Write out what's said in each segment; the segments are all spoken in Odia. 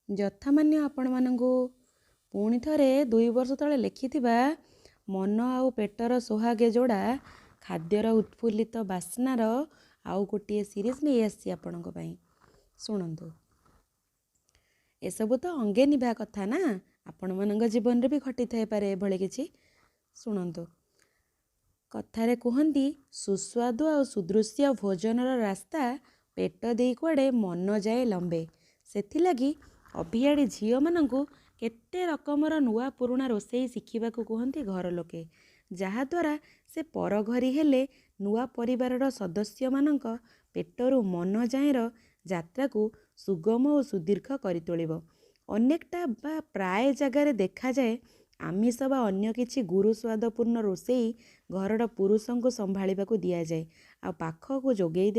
ଯଥାମାନ୍ୟ ଆପଣମାନଙ୍କୁ ପୁଣି ଥରେ 2 ବର୍ଷ ତଳେ ଲେଖିଥିବା ମନ ଆଉ ପେଟର ସୋହାଗେ ଯୋଡ଼ା ଖାଦ୍ୟର ଉତ୍ଫୁଲ୍ଲିତ ବାସ୍ନାର ଆଉ ଗୋଟିଏ ସିରିଜ୍ ନେଇ ଆସିଛି ଆପଣଙ୍କ ପାଇଁ। ଶୁଣନ୍ତୁ, ଏସବୁ ତ ଅଙ୍ଗେ ନିଭା କଥା ନା, ଆପଣମାନଙ୍କ ଜୀବନରେ ବି ଘଟିଥାଇପାରେ ଏଭଳି କିଛି। ଶୁଣନ୍ତୁ, କଥାରେ କୁହନ୍ତି ସୁସ୍ୱାଦୁ ଆଉ ସୁଦୃଶ୍ୟ ଭୋଜନର ରାସ୍ତା ପେଟ ଦେଇ କୁଆଡ଼େ ମନ ଯାଏ ଲମ୍ବେ। ସେଥିଲାଗି ଅଭିଆଡ଼ି ଝିଅମାନଙ୍କୁ କେତେ ରକମର ନୂଆ ପୁରୁଣା ରୋଷେଇ ଶିଖିବାକୁ କୁହନ୍ତି ଘର ଲୋକେ, ଯାହାଦ୍ୱାରା ସେ ପରଘରୀ ହେଲେ ନୂଆ ପରିବାରର ସଦସ୍ୟମାନଙ୍କ ପେଟରୁ ମନ ଯାଏଁର ଯାତ୍ରାକୁ ସୁଗମ ଓ ସୁଦୀର୍ଘ କରି ତୋଳିବ। ଅନେକଟା ବା ପ୍ରାୟ ଜାଗାରେ ଦେଖାଯାଏ ଆମିଷ ବା ଅନ୍ୟ କିଛି ଗୁରୁ ସ୍ୱାଦପୂର୍ଣ୍ଣ ରୋଷେଇ ଘରର ପୁରୁଷଙ୍କୁ ସମ୍ଭାଳିବାକୁ ଦିଆଯାଏ ଆଉ ପାଖକୁ ଯୋଗେଇ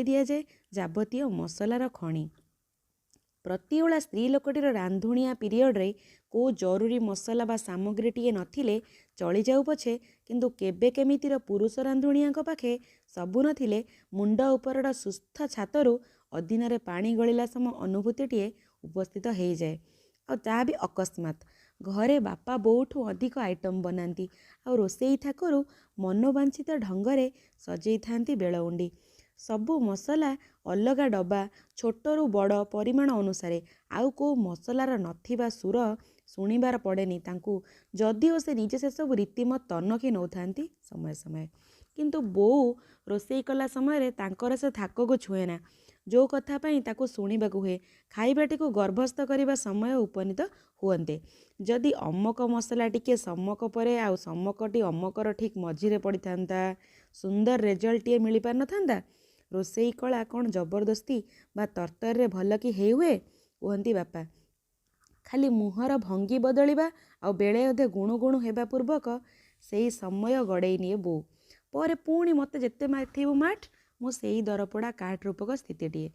ଦିଆଯାଏ ଯାବତୀୟ ମସଲାର ଖଣି। ପ୍ରତିଓଳା ସ୍ତ୍ରୀ ଲୋକଟିର ରାନ୍ଧୁଣିଆ ପିରିୟଡ଼ରେ କେଉଁ ଜରୁରୀ ମସଲା ବା ସାମଗ୍ରୀଟିଏ ନଥିଲେ ଚଳିଯାଉ ପଛେ, କିନ୍ତୁ କେବେ କେମିତିର ପୁରୁଷ ରାନ୍ଧୁଣିଆଙ୍କ ପାଖେ ସବୁ ନଥିଲେ ମୁଣ୍ଡ ଉପରର ସୁସ୍ଥ ଛାତରୁ ଅଦିନରେ ପାଣି ଗଳିଲା ସମ ଅନୁଭୂତିଟିଏ ଉପସ୍ଥିତ ହେଇଯାଏ, ଆଉ ତାହା ବି ଅକସ୍ମାତ୍। ଘରେ ବାପା ବୋଉଠୁ ଅଧିକ ଆଇଟମ୍ ବନାନ୍ତି ଆଉ ରୋଷେଇ ଥାକରୁ ମନୋବାଞ୍ଛିତ ଢଙ୍ଗରେ ସଜେଇଥାନ୍ତି ବେଳଉଣ୍ଡି। ସବୁ ମସଲା ଅଲଗା ଡବା, ଛୋଟରୁ ବଡ଼ ପରିମାଣ ଅନୁସାରେ, ଆଉ କେଉଁ ମସଲାର ନଥିବା ସୁର ଶୁଣିବାର ପଡ଼େନି ତାଙ୍କୁ, ଯଦିଓ ସେ ନିଜେ ସେସବୁ ରୀତିମତ ତନଖି ନେଉଥାନ୍ତି ସମୟେ ସମୟେ। କିନ୍ତୁ ବୋଉ ରୋଷେଇ କଲା ସମୟରେ ତାଙ୍କର ସେ ଥାକକୁ ଛୁଏଁନା, ଯେଉଁ କଥା ପାଇଁ ତାକୁ ଶୁଣିବାକୁ ହୁଏ। ଖାଇବାଟିକୁ ଗର୍ଭସ୍ଥ କରିବା ସମୟ ଉପନୀତ ହୁଅନ୍ତେ ଯଦି ଅମକ ମସଲା ଟିକେ ସମକ ପରେ ଆଉ ସମକଟି ଅମକର ଠିକ୍ ମଝିରେ ପଡ଼ିଥାନ୍ତା, ସୁନ୍ଦର ରେଜଲ୍ଟଟିଏ ମିଳିପାରିନଥାନ୍ତା। ରୋଷେଇ କଳା କ'ଣ ଜବରଦସ୍ତି ବା ତରତରରେ ଭଲ କି ହେଇ ହୁଏ, କୁହନ୍ତି ବାପା। ଖାଲି ମୁହଁର ଭଙ୍ଗୀ ବଦଳିବା ଆଉ ବେଳେ ଅଧେ ଗୁଣୁ ଗୁଣୁ ହେବା ପୂର୍ବକ ସେଇ ସମୟ ଗଡ଼େଇ ନିଏ ବୋଉ। ପରେ ପୁଣି ମୋତେ ଯେତେ ମାଥିବୁ ମାଠ, ମୁଁ ସେଇ ଦରପୋଡ଼ା କାଠ ରୂପକ ସ୍ଥିତିଟିଏ।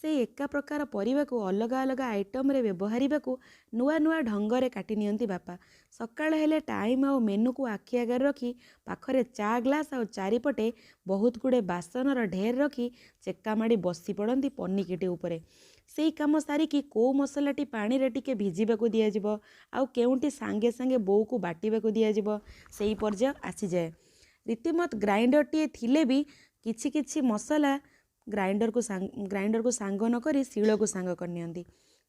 ସେଇ ଏକା ପ୍ରକାର ପରିବାକୁ ଅଲଗା ଅଲଗା ଆଇଟମ୍ରେ ବ୍ୟବହାରିବାକୁ ନୂଆ ନୂଆ ଢଙ୍ଗରେ କାଟି ନିଅନ୍ତି ବାପା। ସକାଳ ହେଲେ ଟାଇମ୍ ଆଉ ମେନୁକୁ ଆଖି ଆଗରେ ରଖି ପାଖରେ ଚା ଗ୍ଲାସ୍ ଆଉ ଚାରିପଟେ ବହୁତ ଗୁଡ଼ିଏ ବାସନର ଢେର ରଖି ଚେକା ମାଡ଼ି ବସି ପଡ଼ନ୍ତି ପନିକିଟି ଉପରେ। ସେଇ କାମ ସାରିକି କେଉଁ ମସଲାଟି ପାଣିରେ ଟିକେ ଭିଜିବାକୁ ଦିଆଯିବ ଆଉ କେଉଁଟି ସାଙ୍ଗେ ସାଙ୍ଗେ ବୋଉକୁ ବାଟିବାକୁ ଦିଆଯିବ, ସେଇ ପର୍ଯ୍ୟାୟ ଆସିଯାଏ। ରୀତିମତ ଗ୍ରାଇଣ୍ଡରଟିଏ ଥିଲେ ବି କିଛି କିଛି ମସଲା ଗ୍ରାଇଣ୍ଡରକୁ ସାଙ୍ଗ ନ କରି ଶିଳକୁ ସାଙ୍ଗ କରିନିଅନ୍ତି,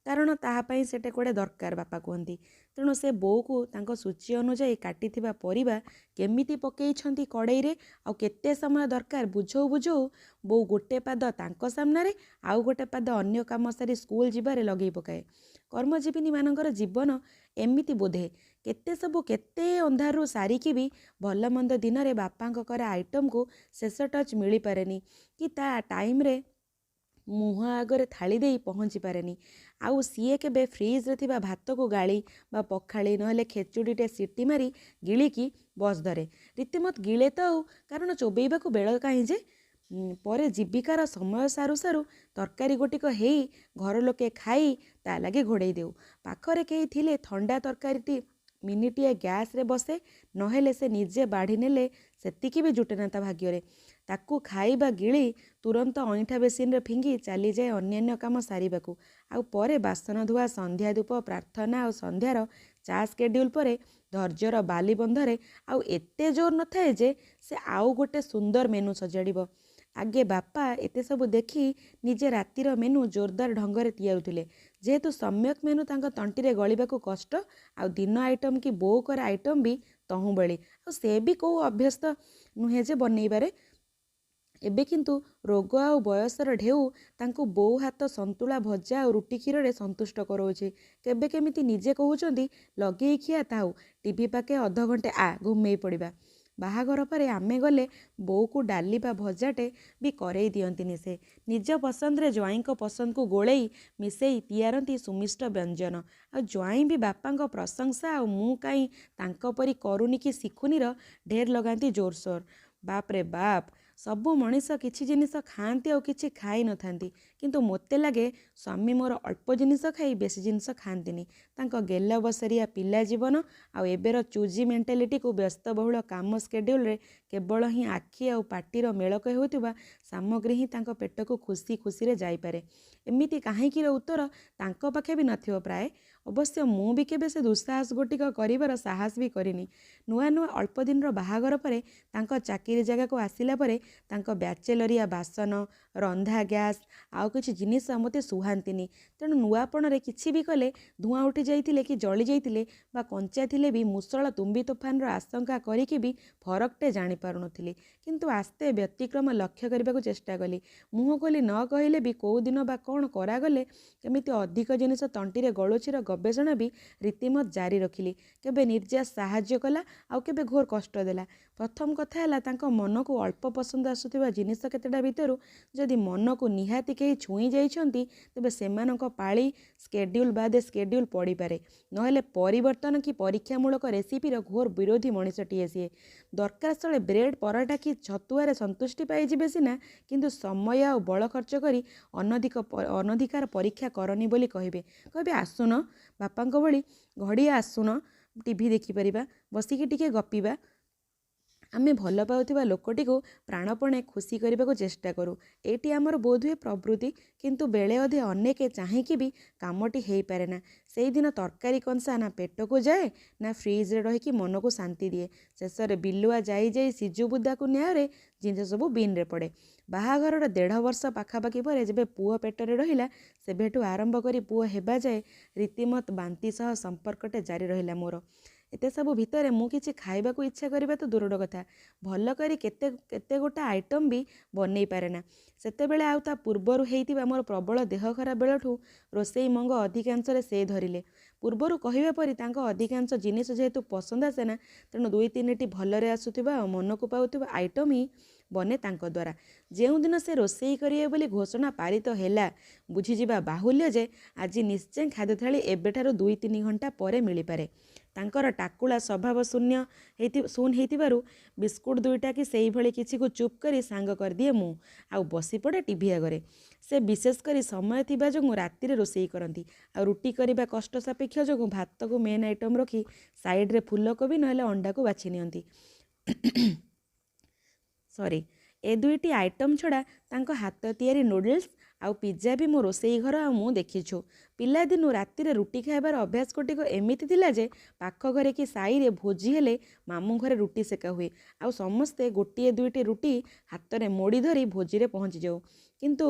କାରଣ ତାହା ପାଇଁ ସେଇଟା କୁଆଡ଼େ ଦରକାର ବାପା କୁହନ୍ତି। ତେଣୁ ସେ ବୋଉକୁ ତାଙ୍କ ସୂଚୀ ଅନୁଯାୟୀ କାଟିଥିବା ପରିବା କେମିତି ପକେଇଛନ୍ତି କଡ଼େଇରେ ଆଉ କେତେ ସମୟ ଦରକାର ବୁଝଉ ବୁଝଉ ବୋଉ ଗୋଟେ ପାଦ ତାଙ୍କ ସାମ୍ନାରେ ଆଉ ଗୋଟେ ପାଦ ଅନ୍ୟ କାମ ସାରି ସ୍କୁଲ ଯିବାରେ ଲଗେଇ ପକାଏ। କର୍ମଜୀବିନୀମାନଙ୍କର ଜୀବନ ଏମିତି ବୋଧେ, କେତେ ସବୁ କେତେ ଅନ୍ଧାରରୁ ସାରିକି ବି ଭଲମନ୍ଦ ଦିନରେ ବାପାଙ୍କ କରା ଆଇଟମ୍କୁ ଶେଷ ଟଚ୍ ମିଳିପାରେନି କି ତା ଟାଇମ୍ରେ ମୁହଁ ଆଗରେ ଥାଳି ଦେଇ ପହଞ୍ଚି ପାରେନି। ଆଉ ସିଏ କେବେ ଫ୍ରିଜ୍ରେ ଥିବା ଭାତକୁ ଗାଳି ବା ପଖାଳି, ନହେଲେ ଖେଚୁଡ଼ିଟେ ସିଟି ମାରି ଗିଳିକି ବସ୍ ଧରେ। ରୀତିମତ ଗିଳେ ତ ଆଉ, କାରଣ ଚୋବେଇବାକୁ ବେଳ କାହିଁ ଯେ। ପରେ ଜୀବିକାର ସମୟ ସାରୁ ସାରୁ ତରକାରୀ ଗୋଟିକ ହେଇ ଘର ଲୋକେ ଖାଇ ତା ଲାଗି ଘୋଡ଼େଇ ଦେଉ। ପାଖରେ କେହି ଥିଲେ ଥଣ୍ଡା ତରକାରୀଟି ମିନିଟିଏ ଗ୍ୟାସ୍ରେ ବସେ, ନହେଲେ ସେ ନିଜେ ବାଢ଼ି ନେଲେ ସେତିକି ବି ଜୁଟେନା ତା ଭାଗ୍ୟରେ। ତାକୁ ଖାଇବା ଗିଳି ତୁରନ୍ତ ଅଇଁଠା ବେସିନରେ ଫିଙ୍ଗି ଚାଲିଯାଏ ଅନ୍ୟାନ୍ୟ କାମ ସାରିବାକୁ। ଆଉ ପରେ ବାସନ ଧୁଆ, ସନ୍ଧ୍ୟା ଧୂପ, ପ୍ରାର୍ଥନା ଆଉ ସନ୍ଧ୍ୟାର ଚା ସ୍କେଡ୍ୟୁଲ୍ ପରେ ଧୈର୍ଯ୍ୟର ବାଲିବନ୍ଧରେ ଆଉ ଏତେ ଜୋର ନଥାଏ ଯେ ସେ ଆଉ ଗୋଟେ ସୁନ୍ଦର ମେନୁ ସଜାଡ଼ିବ। ଆଗେ ବାପା ଏତେ ସବୁ ଦେଖି ନିଜେ ରାତିର ମେନୁ ଜୋରଦାର ଢଙ୍ଗରେ ତିଆରୁଥିଲେ। ଯେହେତୁ ସମ୍ୟକ୍ ମେନୁ ତାଙ୍କ ତଣ୍ଟିରେ ଗଳିବାକୁ କଷ୍ଟ, ଆଉ ଦିନ ଆଇଟମ୍ କି ବୋଉ କରା ଆଇଟମ୍ ବି ତହୁଁ ବଳି, ଆଉ ସେ ବି କେଉଁ ଅଭ୍ୟସ୍ତ ନୁହେଁ ଯେ ବନେଇବାରେ। ଏବେ କିନ୍ତୁ ରୋଗ ଆଉ ବୟସର ଢେଉ ତାଙ୍କୁ ବୋଉ ହାତ ସନ୍ତୁଳା ଭଜା ଆଉ ରୁଟି କ୍ଷୀରରେ ସନ୍ତୁଷ୍ଟ କରାଉଛି। କେବେ କେମିତି ନିଜେ କହୁଛନ୍ତି ଲଗେଇ ଖିଆ ଥାଉ, ଟିଭି ପାଖେ ଅଧଘଣ୍ଟେ ଆ ଘୁମେଇ ପଡ଼ିବା। ବାହାଘର ପରେ ଆମେ ଗଲେ ବୋଉକୁ ଡାଲି ବା ଭଜାଟେ ବି କରେଇ ଦିଅନ୍ତିନି ସେ। ନିଜ ପସନ୍ଦରେ ଜ୍ୱାଇଁଙ୍କ ପସନ୍ଦକୁ ଗୋଳେଇ ମିଶେଇ ତିଆରନ୍ତି ସୁମିଷ୍ଟ ବ୍ୟଞ୍ଜନ। ଆଉ ଜ୍ୱାଇଁ ବି ବାପାଙ୍କ ପ୍ରଶଂସା ଆଉ ମୁଁ କାହିଁ ତାଙ୍କ ପରି କରୁନି କି ଶିଖୁନିର ଢେର ଲଗାନ୍ତି ଜୋରସୋର। ବାପରେ ବାପ, ସବୁ ମଣିଷ କିଛି ଜିନିଷ ଖାଆନ୍ତି ଆଉ କିଛି ଖାଇନଥାନ୍ତି, କିନ୍ତୁ ମୋତେ ଲାଗେ ସ୍ୱାମୀ ମୋର ଅଳ୍ପ ଜିନିଷ ଖାଇ ବେଶୀ ଜିନିଷ ଖାଆନ୍ତିନି। ତାଙ୍କ ଗେଲ ବସରିଆ ପିଲା ଜୀବନ ଆଉ ଏବେର ଚୁଜି ମେଣ୍ଟାଲିଟିକୁ ବ୍ୟସ୍ତବହୁଳ କାମ ସ୍କେଡ୍ୟୁଲରେ କେବଳ ହିଁ ଆଖି ଆଉ ପାଟିର ମେଳକ ହେଉଥିବା ସାମଗ୍ରୀ ହିଁ ତାଙ୍କ ପେଟକୁ ଖୁସି ଖୁସିରେ ଯାଇପାରେ। ଏମିତି କାହିଁକିର ଉତ୍ତର ତାଙ୍କ ପାଖେ ବି ନଥିବ ପ୍ରାୟ। ଅବଶ୍ୟ ମୁଁ ବି କେବେ ସେ ଦୁଃସାହସ ଗୋଟିକ କରିବାର ସାହସ ବି କରିନି। ନୂଆ ନୂଆ ଅଳ୍ପ ଦିନର ବାହାଘର ପରେ ତାଙ୍କ ଚାକିରି ଜାଗାକୁ ଆସିଲା ପରେ ତାଙ୍କ ବ୍ୟାଚେଲରିଆ ବାସନ, ରନ୍ଧା ଗ୍ୟାସ୍ ଆଉ କିଛି ଜିନିଷ ମୋତେ ସୁହାନ୍ତିନି। ତେଣୁ ନୂଆପଣରେ କିଛି ବି କଲେ ଧୂଆଁ ଉଠି ଯାଇଥିଲେ କି ଜଳି ଯାଇଥିଲେ ବା କଞ୍ଚା ଥିଲେ ବି ମୂଷଳ ତୁମ୍ବି ତୋଫାନର ଆଶଙ୍କା କରିକି ବି ଫରକଟେ ଜାଣିପାରୁନଥିଲି। କିନ୍ତୁ ଆସ୍ତେ ବ୍ୟତିକ୍ରମ ଲକ୍ଷ୍ୟ କରିବାକୁ ଚେଷ୍ଟା କଲି। ମୁହଁ ଖୋଲି ନ କହିଲେ ବି କେଉଁ ଦିନ ବା କ'ଣ କରାଗଲେ କେମିତି ଅଧିକ ଜିନିଷ ତଣ୍ଟିରେ ଗଳୁଛିର ଗବେଷଣା ବି ରୀତିମତ ଜାରି ରଖିଲି। କେବେ ନିର୍ଯାସ ସାହାଯ୍ୟ କଲା ଆଉ କେବେ ଘୋର କଷ୍ଟ ଦେଲା। ପ୍ରଥମ କଥା ହେଲା, ତାଙ୍କ ମନକୁ ଅଳ୍ପ ପସନ୍ଦ ଆସୁଥିବା ଜିନିଷ କେତେଟା ଭିତରୁ ଯଦି ମନକୁ ନିହାତି କେହି ଛୁଇଁ ଯାଇଛନ୍ତି, ତେବେ ସେମାନଙ୍କ ପାଳି ସ୍କେଡ୍ୟୁଲ୍ ବାଦେ ସ୍କେଡ୍ୟୁଲ୍ ପଡ଼ିପାରେ। ନହେଲେ ପରିବର୍ତ୍ତନ କି ପରୀକ୍ଷାମୂଳକ ରେସିପିର ଘୋର ବିରୋଧୀ ମଣିଷଟିଏ ସିଏ। ଦରକାର ସ୍ଥଳେ ବ୍ରେଡ୍, ପରଟା କି ଛତୁଆରେ ସନ୍ତୁଷ୍ଟି ପାଇଯିବେ ସିନା, କିନ୍ତୁ ସମୟ ଆଉ ବଳ ଖର୍ଚ୍ଚ କରି ଅନଧିକାର ପରୀକ୍ଷା କରନି ବୋଲି କହିବେ। କହିବେ, ଆସୁନ, ବାପାଙ୍କ ଭଳି ଘଡ଼ିଏ ଆସୁନ, ଟିଭି ଦେଖିପାରିବା, ବସିକି ଟିକେ ଗପିବା। ଆମେ ଭଲ ପାଉଥିବା ଲୋକଟିକୁ ପ୍ରାଣପଣେ ଖୁସି କରିବାକୁ ଚେଷ୍ଟା କରୁ। ଏଇଟି ଆମର ବୋଧହୁଏ ପ୍ରବୃତ୍ତି। କିନ୍ତୁ ବେଳେ ଅଧେ ଅନେକେ ଚାହିଁକି ବି କାମଟି ହେଇପାରେନା। ସେଇଦିନ ତରକାରୀ କଂସା ନା ପେଟକୁ ଯାଏ ନା ଫ୍ରିଜରେ ରହିକି ମନକୁ ଶାନ୍ତି ଦିଏ। ଶେଷରେ ବିଲୁଆ ଯାଇ ଯାଇ ସିଜୁବୁଦାକୁ ନ୍ୟାୟରେ ଜିନିଷ ସବୁ ବିନ୍ରେ ପଡ଼େ। ବାହାଘରର ଦେଢ଼ ବର୍ଷ ପାଖାପାଖି ପରେ ଯେବେ ପୁଅ ପେଟରେ ରହିଲା, ସେବେଠୁ ଆରମ୍ଭ କରି ପୁଅ ହେବା ଯାଏ ରୀତିମତ ବାନ୍ତି ସହ ସମ୍ପର୍କଟେ ଜାରି ରହିଲା ମୋର। ଏତେ ସବୁ ଭିତରେ ମୁଁ କିଛି ଖାଇବାକୁ ଇଚ୍ଛା କରିବା ତ ଦୂରର କଥା, ଭଲ କରି କେତେ କେତେ ଗୋଟା ଆଇଟମ୍ ବି ବନେଇ ପାରେନା। ସେତେବେଳେ ଆଉ ତା ପୂର୍ବରୁ ହେଇଥିବା ମୋର ପ୍ରବଳ ଦେହ ଖରାପ ବେଳଠୁ ରୋଷେଇ ମଙ୍ଗ ଅଧିକାଂଶରେ ସେ ଧରିଲେ। ପୂର୍ବରୁ କହିବା ପରି ତାଙ୍କ ଅଧିକାଂଶ ଜିନିଷ ଯେହେତୁ ପସନ୍ଦ ଆସେନା, ତେଣୁ ଦୁଇ ତିନିଟି ଭଲରେ ଆସୁଥିବା ଆଉ ମନକୁ ପାଉଥିବା ଆଇଟମ୍ ହିଁ ବନେ ତାଙ୍କ ଦ୍ୱାରା। ଯେଉଁଦିନ ସେ ରୋଷେଇ କରିବେ ବୋଲି ଘୋଷଣା ପାରିତ ହେଲା, ବୁଝିଯିବା ବାହୁଲ୍ୟ ଯେ ଆଜି ନିଶ୍ଚୟ ଖାଦ୍ୟ ଥାଳି ଏବେଠାରୁ 2-3 ଘଣ୍ଟା ପରେ ମିଳିପାରେ। ତାଙ୍କର ଟାକୁଳା ସ୍ୱଭାବ ଶୂନ୍ୟ ଶୂନ ହେଇଥିବାରୁ ବିସ୍କୁଟ ଦୁଇଟା କି ସେଇଭଳି କିଛିକୁ ଚୁପ୍ କରି ସାଙ୍ଗ କରିଦିଏ ମୁଁ, ଆଉ ବସିପଡ଼େ ଟିଭି ଆଗରେ। ସେ ବିଶେଷ କରି ସମୟ ଥିବା ଯୋଗୁଁ ରାତିରେ ରୋଷେଇ କରନ୍ତି, ଆଉ ରୁଟି କରିବା କଷ୍ଟ ସାପେକ୍ଷ ଯୋଗୁଁ ଭାତକୁ ମେନ୍ ଆଇଟମ୍ ରଖି ସାଇଡ଼୍ରେ ଫୁଲକୋବି ନହେଲେ ଅଣ୍ଡାକୁ ବାଛି ନିଅନ୍ତି। ସରି, ଏ ଦୁଇଟି ଆଇଟମ୍ ଛଡ଼ା ତାଙ୍କ ହାତ ତିଆରି ନୁଡ଼ଲ୍ସ ଆଉ ପିଜ୍ଜା ବି ମୋ ରୋଷେଇ ଘର ଆଉ ମୁଁ ଦେଖିଛୁ। ପିଲାଦିନୁ ରାତିରେ ରୁଟି ଖାଇବାର ଅଭ୍ୟାସ ଗୋଟିକ ଏମିତି ଥିଲା ଯେ ପାଖ ଘରେ କି ସାହିରେ ଭୋଜି ହେଲେ ମାମୁଁ ଘରେ ରୁଟି ସେକା ହୁଏ, ଆଉ ସମସ୍ତେ ଗୋଟିଏ ଦୁଇଟି ରୁଟି ହାତରେ ମୋଡ଼ି ଧରି ଭୋଜିରେ ପହଞ୍ଚିଯାଉ। କିନ୍ତୁ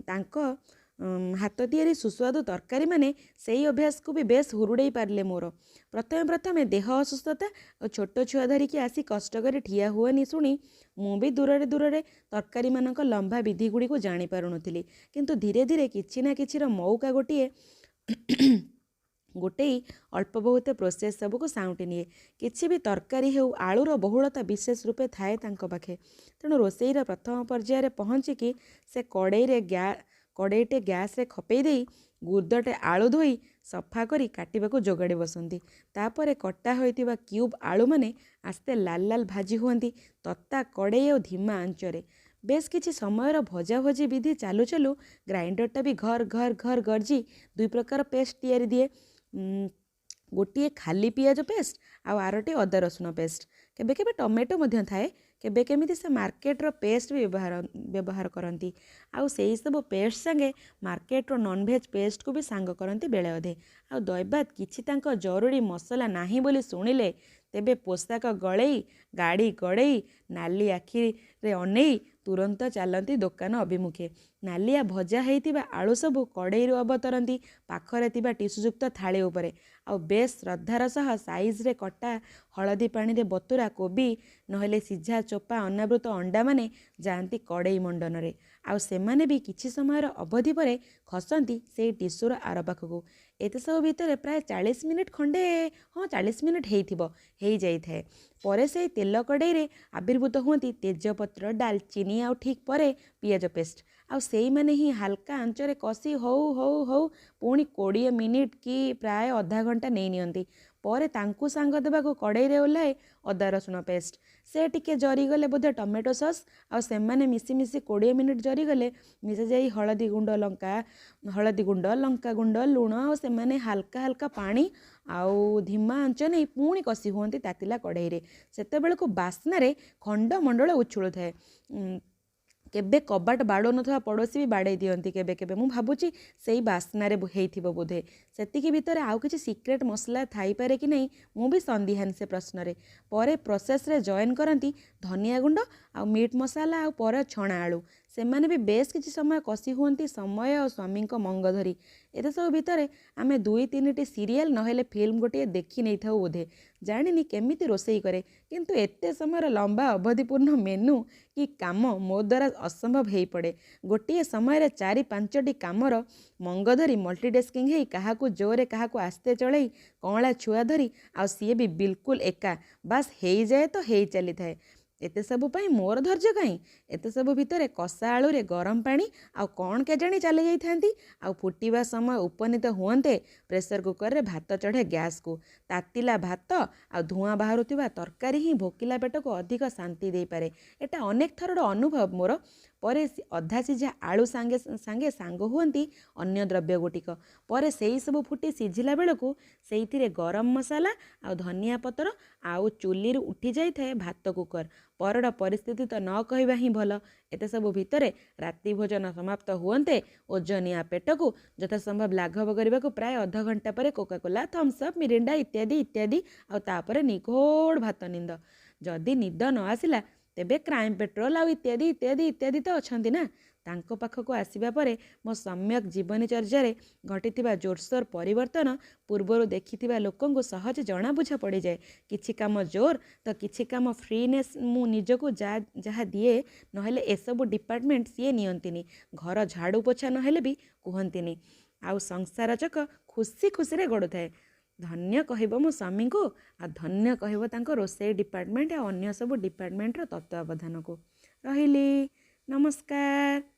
ତାଙ୍କ ହାତ ତିଆରି ସୁସ୍ୱାଦୁ ତରକାରୀମାନେ ସେଇ ଅଭ୍ୟାସକୁ ବି ବେଶ ହୁରୁଡ଼େଇ ପାରିଲେ ମୋର। ପ୍ରଥମେ ପ୍ରଥମେ ଦେହ ଅସୁସ୍ଥତା ଓ ଛୋଟ ଛୁଆ ଧରିକି ଆସି କଷ୍ଟ କରି ଠିଆ ହୁଅନି ଶୁଣି ମୁଁ ବି ଦୂରରେ ଦୂରରେ ତରକାରୀମାନଙ୍କ ଲମ୍ବା ବିଧି ଗୁଡ଼ିକୁ ଜାଣିପାରୁନଥିଲି। କିନ୍ତୁ ଧୀରେ ଧୀରେ କିଛି ନା କିଛିର ମଉକା ଗୋଟିଏ ଗୋଟେଇ ଅଳ୍ପ ବହୁତ ପ୍ରୋସେସ୍ ସବୁକୁ ସାଉଁଟି ନିଏ। କିଛି ବି ତରକାରୀ ହେଉ, ଆଳୁର ବହୁଳତା ବିଶେଷ ରୂପେ ଥାଏ ତାଙ୍କ ପାଖେ। ତେଣୁ ରୋଷେଇର ପ୍ରଥମ ପର୍ଯ୍ୟାୟରେ ପହଞ୍ଚିକି ସେ କଡ଼େଇରେ କଡ଼େଇଟେ ଗ୍ୟାସ୍ରେ ଖପେଇ ଦେଇ ଗୁର୍ଦଟେ ଆଳୁ ଧୋଇ ସଫା କରି କାଟିବାକୁ ଯୋଗାଡ଼ି ବସନ୍ତି। ତାପରେ କଟା ହୋଇଥିବା କ୍ୟୁବ୍ ଆଳୁମାନେ ଆସ୍ତେ ଲାଲ ଲାଲ ଭାଜି ହୁଅନ୍ତି ତତା କଡ଼େଇ ଆଉ ଧୀମା ଆଞ୍ଚରେ। ବେଶ କିଛି ସମୟର ଭଜାଭଜି ବିଧି ଚାଲୁ ଚାଲୁ ଗ୍ରାଇଣ୍ଡରଟା ବି ଘର ଘର ଘର ଗର୍ଜି ଦୁଇ ପ୍ରକାର ପେଷ୍ଟ ତିଆରି ଦିଏ। ଗୋଟିଏ ଖାଲି ପିଆଜ ପେଷ୍ଟ ଆଉ ଆରଟି ଅଦା ରସୁଣ ପେଷ୍ଟ। କେବେ କେବେ ଟମାଟୋ ମଧ୍ୟ ଥାଏ। କେବେ କେମିତି ସେ ମାର୍କେଟର ପେଷ୍ଟ ବି ବ୍ୟବହାର କରନ୍ତି, ଆଉ ସେଇ ସବୁ ପେଷ୍ଟ ସାଙ୍ଗେ ମାର୍କେଟର ନନଭେଜ୍ ପେଷ୍ଟକୁ ବି ସାଙ୍ଗ କରନ୍ତି ବେଳେ ଅଧେ। ଆଉ ଦୈବାତ କିଛି ତାଙ୍କ ଜରୁରୀ ମସଲା ନାହିଁ ବୋଲି ଶୁଣିଲେ ତେବେ ପୋଷାକ ଗଳେଇ, ଗାଡ଼ି ଗଡ଼େଇ, ନାଲି ଆଖିରେ ଅନେଇ ତୁରନ୍ତ ଚାଲନ୍ତି ଦୋକାନ ଅଭିମୁଖେ। ନାଲିଆ ଭଜା ହେଇଥିବା ଆଳୁ ସବୁ କଡ଼େଇରୁ ଅବତରନ୍ତି ପାଖରେ ଥିବା ଟିସୁଯୁକ୍ତ ଥାଳି ଉପରେ, ଆଉ ବେଶ ଶ୍ରଦ୍ଧାର ସହ ସାଇଜରେ କଟା ହଳଦୀ ପାଣିରେ ବତୁରା କୋବି ନହେଲେ ସିଝା ଚୋପା ଅନାବୃତ ଅଣ୍ଡାମାନେ ଯାଆନ୍ତି କଡ଼େଇ ମଣ୍ଡନରେ, ଆଉ ସେମାନେ ବି କିଛି ସମୟର ଅବଧି ପରେ ଖସନ୍ତି ସେଇ ଟିସୁର ଆର ପାଖକୁ। ଏତେ ସବୁ ଭିତରେ ପ୍ରାୟ 40 ମିନିଟ୍ ଖଣ୍ଡେ, ହଁ, 40 ମିନିଟ୍ ହେଇଥିବ, ହେଇଯାଇଥାଏ। ପରେ ସେଇ ତେଲ କଡ଼େଇରେ ଆବିର୍ଭୂତ ହୁଅନ୍ତି ତେଜପତ୍ର, ଡାଲଚିନି ଆଉ ଠିକ୍ ପରେ ପିଆଜ ପେଷ୍ଟ, ଆଉ ସେଇମାନେ ହିଁ ହାଲକା ଆଞ୍ଚରେ କଷି ହଉ ହଉ ହଉ ପୁଣି 20 ମିନିଟ୍ କି ପ୍ରାୟ ଅଧା ଘଣ୍ଟା ନେଇ ନିଅନ୍ତି। ପରେ ତାଙ୍କୁ ସାଙ୍ଗ ଦେବାକୁ କଡ଼େଇରେ ଓହ୍ଲାଏ ଅଦା ରସୁଣ ପେଷ୍ଟ। ସେ ଟିକେ ଜରିଗଲେ ବୋଧେ ଟମାଟୋ ସସ୍ ଆଉ ସେମାନେ ମିଶି ମିଶି 20 ମିନିଟ୍ ଜରିଗଲେ ମିଶାଯାଇ ହଳଦୀ ଗୁଣ୍ଡ, ଲଙ୍କା ହଳଦୀ ଗୁଣ୍ଡ, ଲଙ୍କା ଗୁଣ୍ଡ, ଲୁଣ, ଆଉ ସେମାନେ ହାଲକା ହାଲକା ପାଣି ଆଉ ଧିମା ଆଞ୍ଚ ନେଇ ପୁଣି କଷି ହୁଅନ୍ତି ତାତିଲା କଡ଼େଇରେ। ସେତେବେଳକୁ ବାସ୍ନାରେ ଖଣ୍ଡମଣ୍ଡଳ ଉଛୁଳୁଥାଏ। କେବେ କବାଟ ବାଡ଼ଉନଥିବା ପଡ଼ୋଶୀ ବି ବାଡ଼େଇ ଦିଅନ୍ତି କେବେ କେବେ। ମୁଁ ଭାବୁଛି ସେଇ ବାସ୍ନାରେ ହେଇଥିବ ବୋଧେ। ସେତିକି ଭିତରେ ଆଉ କିଛି ସିକ୍ରେଟ୍ ମସଲା ଥାଇପାରେ କି ନାହିଁ, ମୁଁ ବି ସନ୍ଦିହାନ ସେ ପ୍ରଶ୍ନରେ। ପରେ ପ୍ରୋସେସ୍ରେ ଜଏନ୍ କରନ୍ତି ଧନିଆ ଗୁଣ୍ଡ ଆଉ ମିଟ୍ ମସଲା ଆଉ ପରେ ଛଣା ଆଳୁ। ସେମାନେ ବି ବେଶ କିଛି ସମୟ କଷି ହୁଅନ୍ତି ସମୟ ଆଉ ସ୍ୱାମୀଙ୍କ ମଙ୍ଗ ଧରି। ଏତେ ସବୁ ଭିତରେ ଆମେ 2 3ଟି ସିରିଏଲ୍ ନହେଲେ ଫିଲ୍ମ ଗୋଟିଏ ଦେଖି ନେଇଥାଉ ବୋଧେ। ଜାଣିନି କେମିତି ରୋଷେଇ କରେ, କିନ୍ତୁ ଏତେ ସମୟର ଲମ୍ବା ଅବଧିପୂର୍ଣ୍ଣ ମେନୁ କି କାମ ମୋ ଦ୍ୱାରା ଅସମ୍ଭବ ହେଇପଡ଼େ। ଗୋଟିଏ ସମୟରେ 4 5ଟି କାମର ମଙ୍ଗ ଧରି ମଲ୍ଟିଡେସ୍କିଂ ହେଇ କାହାକୁ ଜୋରରେ କାହାକୁ ଆସ୍ତେ ଚଳେଇ କଅଁଳା ଛୁଆ ଧରି, ଆଉ ସିଏ ବି ବିଲକୁଲ ଏକା, ବାସ୍ ହେଇଯାଏ ତ ହେଇ ଚାଲିଥାଏ। ଏତେ ସବୁ ପାଇଁ ମୋର ଧୈର୍ଯ୍ୟ କାହିଁ? ଏତେ ସବୁ ଭିତରେ କଷା ଆଳୁରେ ଗରମ ପାଣି ଆଉ କ'ଣ କେଜାଣି ଚାଲି ଯାଇଥାନ୍ତି, ଆଉ ଫୁଟିବା ସମୟ ଉପନୀତ ହୁଅନ୍ତେ ପ୍ରେସର କୁକରରେ ଭାତ ଚଢ଼େ ଗ୍ୟାସ୍କୁ। ତାତିଲା ଭାତ ଆଉ ଧୂଆଁ ବାହାରୁଥିବା ତରକାରୀ ହିଁ ଭୋକିଲା ପେଟକୁ ଅଧିକ ଶାନ୍ତି ଦେଇପାରେ, ଏଟା ଅନେକ ଥରର ଅନୁଭବ ମୋର। ପରେ ଅଧା ସିଝା ଆଳୁ ସାଙ୍ଗେ ସାଙ୍ଗେ ସାଙ୍ଗ ହୁଅନ୍ତି ଅନ୍ୟ ଦ୍ରବ୍ୟ ଗୁଡ଼ିକ। ପରେ ସେଇ ସବୁ ଫୁଟି ସିଝିଲା ବେଳକୁ ସେଇଥିରେ ଗରମ ମସଲା ଆଉ ଧନିଆ ପତ୍ର, ଆଉ ଚୁଲିରୁ ଉଠି ଯାଇଥାଏ ଭାତ କୁକର। ପରର ପରିସ୍ଥିତି ତ ନ କହିବା ହିଁ ଭଲ। ଏତେ ସବୁ ଭିତରେ ରାତି ଭୋଜନ ସମାପ୍ତ ହୁଅନ୍ତେ ଓଜନିଆ ପେଟକୁ ଯଥାସମ୍ଭବ ଲାଘବ କରିବାକୁ ପ୍ରାୟ ଅଧଘଣ୍ଟା ପରେ କୋକାକୋଲା, ଥମ୍ସଅପ୍, ମିରିଣ୍ଡା ଇତ୍ୟାଦି ଇତ୍ୟାଦି, ଆଉ ତାପରେ ନିଘୋଡ଼ ଭାତ ନିଦ। ଯଦି ନିଦ ନ ଆସିଲା ତେବେ କ୍ରାଇମ୍ ପେଟ୍ରୋଲ ଆଉ ଇତ୍ୟାଦି ଇତ୍ୟାଦି ଇତ୍ୟାଦି ତ ଅଛନ୍ତି ନା। ତାଙ୍କ ପାଖକୁ ଆସିବା ପରେ ମୋ ସମ୍ୟକ୍ ଜୀବନଚର୍ଯ୍ୟାରେ ଘଟିଥିବା ଜୋରସୋର ପରିବର୍ତ୍ତନ ପୂର୍ବରୁ ଦେଖିଥିବା ଲୋକଙ୍କୁ ସହଜେ ଜଣା ବୁଝା ପଡ଼ିଯାଏ। କିଛି କାମ ଜୋର ତ କିଛି କାମ ଫ୍ରିନେସ୍ ମୁଁ ନିଜକୁ ଯାହା ଦିଏ, ନହେଲେ ଏସବୁ ଡିପାର୍ଟମେଣ୍ଟ ସିଏ ନିଅନ୍ତିନି। ଘର ଝାଡ଼ୁ ପୋଛା ନହେଲେ ବି କୁହନ୍ତିନି, ଆଉ ସଂସାର ଚକ ଖୁସି ଖୁସିରେ ଗଡ଼ୁଥାଏ। ଧନ୍ୟ କହିବ ମୋ ସ୍ୱାମୀଙ୍କୁ, ଆଉ ଧନ୍ୟ କହିବ ତାଙ୍କ ରୋଷେଇ ଡିପାର୍ଟମେଣ୍ଟ ଆଉ ଅନ୍ୟ ସବୁ ଡିପାର୍ଟମେଣ୍ଟର ତତ୍ତ୍ୱାବଧାନକୁ। ରହିଲି, ନମସ୍କାର।